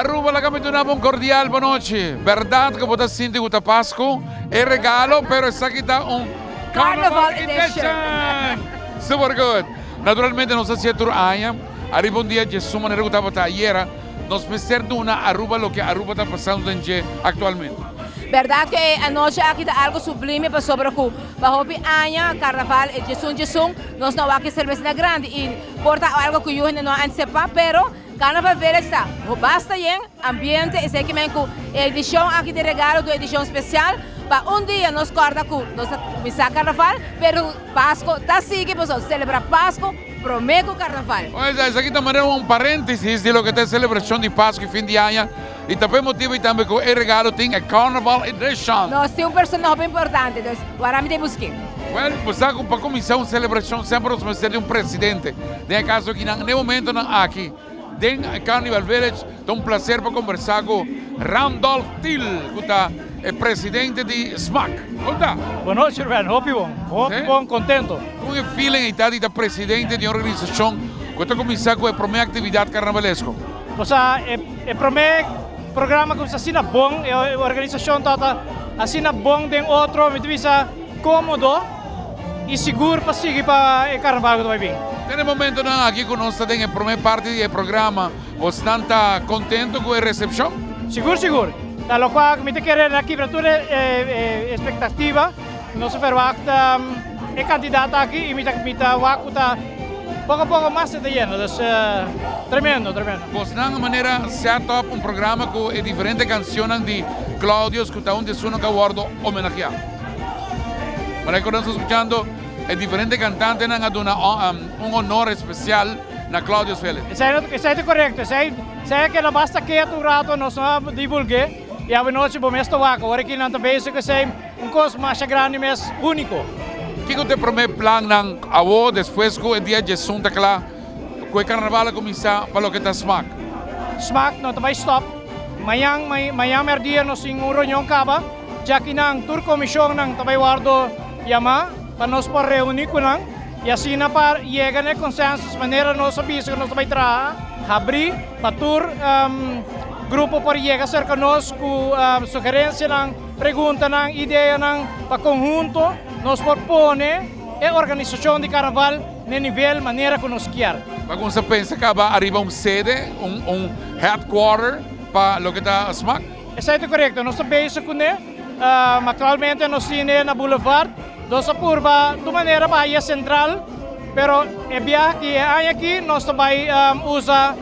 Aruba laga mi duna bo un cordial bonochi. Berdad cu bo ta sinti cu ta Pascu e regalo, pero esaki ta un Carnival Edition! Super good! Naturalmente nos ta hacié tur aña, ariba un dia dje su manera cu tabata ayera, nos mester duna Aruba loke Aruba ta pasando den dje actualmente. Berdad cu e anochi aki ta algo sublime pasobra cu pa hopi aña Carnaval e djesun djesun nos no a wak e cerveza grandi y por ta algo cu yu hende no a anticipá pero Carnaval Village ta basta yen ambiente, esei ke men ku e edishon aki di regalo ta un edishon spesial pa un dia nos kòrda ku nos ta kuminsá Carnaval, pero Pasko ta sigui pasobra selebrá Pasko promé ku Carnaval. Oye, esaki ta manera un paréntesis di loke ta e selebrashon di Pasko i fin di aña i ta pa e motibu ei tambe ku e regalo tin e Carnaval Edition. Nos tin un persona hopi importante, dus wara mi ta e busk'é. Well, bo sa ku pa kuminsá un selebrashon semper nos mester di un presidente. Den e kaso aki nan, n'e momentonan aki den Carnival Village, ta un plaser pa kombersá ku Randolph Thiel, ku ta e presidente di smac. Kon ta? Bon nochi, Ruben. Hopi bon. Hopi bon, kontento. Kon e feeling ei ta di ta presidente di un organisashon ku ta kuminsá ku e promé aktividat karnavalesko? Bo sa, e promé programa kuminsá asina bon, e organisashon tabata asina bon den otro, mi ta bisa Kómodo i sigur pa sigui pa e karnaval ku ta bai bin. Den e momentonan aki ku nos ta den e promé parti di e programa, bosnan ta kontento ku e resepshon? Sigur sigur. Ta lokual ku mi ta kere na kibra tur e espektativa. Nos a verwagt e kantidat aki i mi ta mi ta wak ku ta poko poko mas e ta yendo. Dus tremendo tremendo. Bosnan a manera set up un programa ku e diferente kansionnan di Claudius ku ta un di esunnan ku a wòrdu homenageá. Manera ku nos ta skuchando e diferente kantantenan a duna un honor espesial na Claudius Velez. Esei ta korekto, esei a keda basta ketu un rato, nos no a divulg'é i awanochi bo mes ta wak, awor aki nan ta bezig ku esei, un kos masha grandi mes, úniko. Kiko ta e promé plannan awor despues ku e dia djesun ta kla, ku e karnaval a kuminsá pa loke ta smak? Smak no ta bai stòp, mañan mañan mèrdia nos tin un reunion kaba. Djakinan tur komishonnan ta bai wòrdu yamá pa nos por reuní ku nan i asina pa yega na e konsensus manera nos a bisa ku nos ta bai traha habrí pa tur grupo por yega serka nos ku sugerensianan, preguntanan, ideanan pa konhunto nos por pone e organisashon di karnaval na e nivel manera ku nos kier. Pa ku nos ta pensa kaba ariba un sede, un headquarter pa loke ta smak? Esei ta korekto, nos ta bezig kuné. Aktualmente nos tin e na Boulevard. Nos a purba tur manera pa haya sentral, pero e biaha aki, e aña aki nos ta bai usa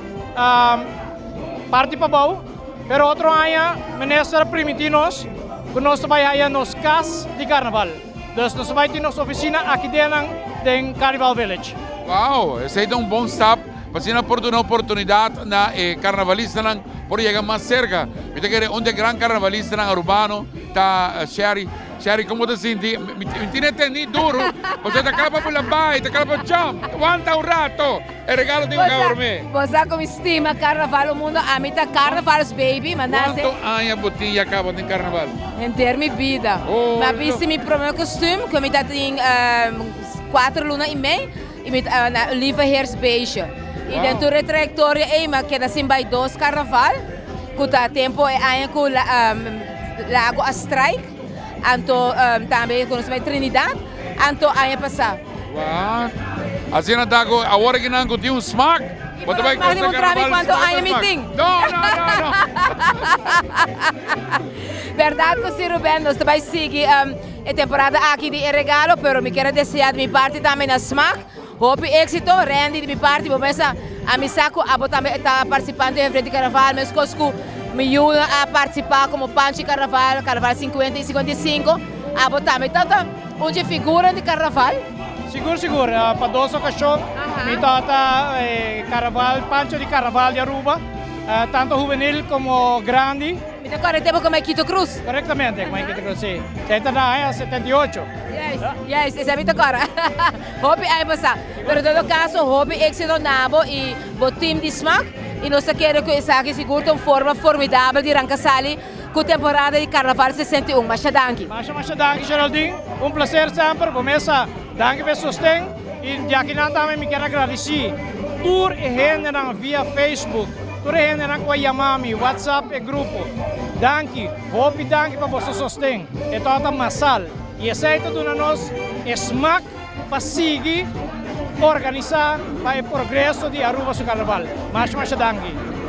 parti pabou. Pero otro aña minister a primintí nos ku nos ta bai haya nos kas di karnaval. Dus nos ta bai tin nos ofisina aki den den Carnival Village. Wow, esei ta un bon stap. Pa asina por duna oportunidat na e karnavalistanan por yega mas serka. Mi ta kere un di e gran karnavalistanan arubano ta Sherry. Sherry, komo bo ta sinti? Mi tin e teni duru, pasobra ta kla pa bula bai, ta kla pa jump. Wanta un rato, e regalo tin ku kaba promé. Bo sa ku mi stima karnaval un mundo, ami ta karnaval's baby, mi a nase. Kuantu aña bo tin ya kaba den karnaval? Henter mi bida. Mi a bisti mi promé kostuum ku mi ta tin kuater luna i mei. I mi ta na Lieve Heersbeestje. I den tur e trayektoria ei mi a keda sin bai dos karnaval, ku ta tempu e aña ku Lago a strike, anto tambe ku nos bai Trinidad, anto aña pasá. What? Asina ta ku awor aki nan ku tin un smak, bo ta bai Mag di kosa mutra mi karnaval kuantu smak aña mi smak. tin. No, no, no, no. Bèrdat ku si Ruben, nos ta bai sigui. E temporada aki di e regalo, pero mi kier a desea di mi parti tambe na Smaak hopi exito. Randy di mi parti bo mesa a mi sa cu abo tambe ta participante den Frente Carnaval mescos cu mi yunan a participa como Panchi Carnaval, Carnaval 50 y 55. Abo tambe ta ta un dje figura di Carnaval. Sigur sigur, pa dos ocasion mi tabata Carnaval, Pancho di Carnaval di Aruba, tanto hubenil como grandi. Mi ta kòrda e tempu ku Maikito Cruz. Korektamente, ku Maikito Cruz, si. Esei ta na aña 78. Juist, juist, esei mi ta kòrda. Hopi aña pasá. Pero en todo kaso, hopi éksito na bo i bo team di smak. I nos ta kere ku esaki sigur ta un forma formidabel di ranka sali ku temporada di Karnaval 61. Masha danki. Masha, masha danki, Geraldine. Un plaser semper. Bo mes sa, danki pa e sosten. I di akinan tambe mi kier a gradisí tur e hendenan via Facebook. Tur hendenan ku a yama mi, WhatsApp e grupo. Danki, hopi danki pa boso sosten. E tabata masal. I esei ta duna nos e smak pa sigui organisá pa e progreso di Aruba su karnaval. Masha masha danki.